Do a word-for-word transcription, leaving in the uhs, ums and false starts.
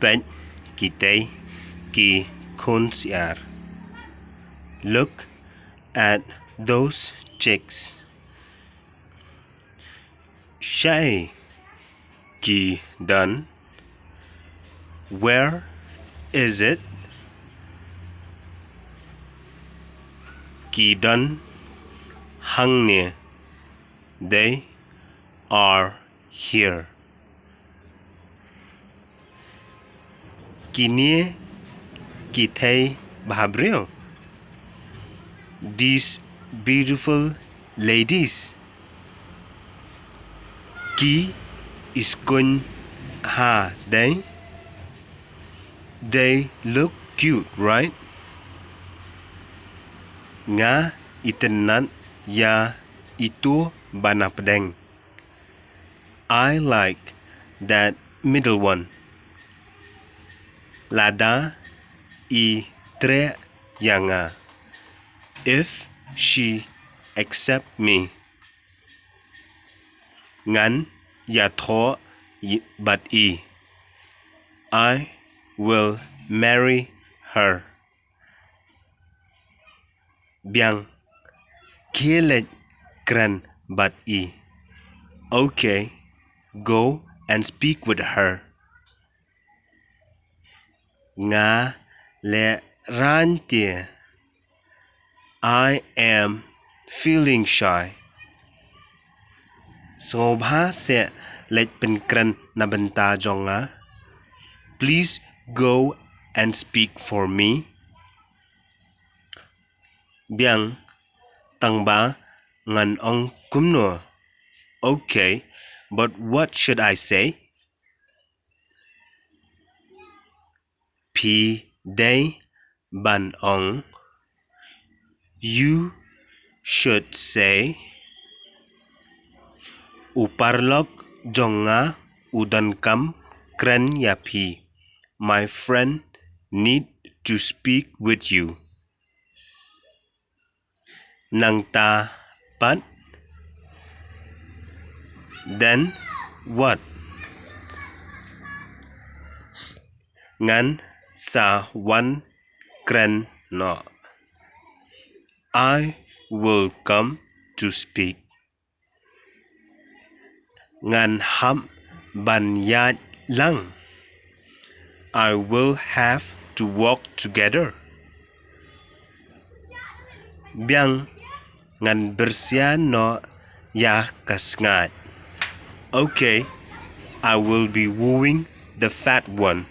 Peit kitei ki khun syiar. Look at those chicks. Shaei ki don? Where is it? Ki don hangne. They are here. Kine ki thei bhabriew. These beautiful ladies. Ki iskun ha dei. They look cute, right? Nga itynnad ïa itu ba na pdeng. I like that middle one. Lada i treh ïa nga. If she accept me. Ngan ïathoh bad i. I will marry her. Biang, khie leit kren bad i. Okay, go and speak with her. Nga lehraiñ te. I am feeling shy. Sngewbha seh leit pynkren na bynta jong nga. Please go and speak for me. Biang, tangba ngan ong kumno? Okay, but what should I say? Phi dei ban ong. You should say. U paralok jong nga u donkam kren ïa phi. My friend need to speak with you. Nangta pat? Then what? Ngan sa wan kren noh. I will come to speak. Ngan hap ban ïaid lang. I will have to walk together. Biang, ngan byrsia noh ïa ka sngaid. Okay, I will be wooing the fat one.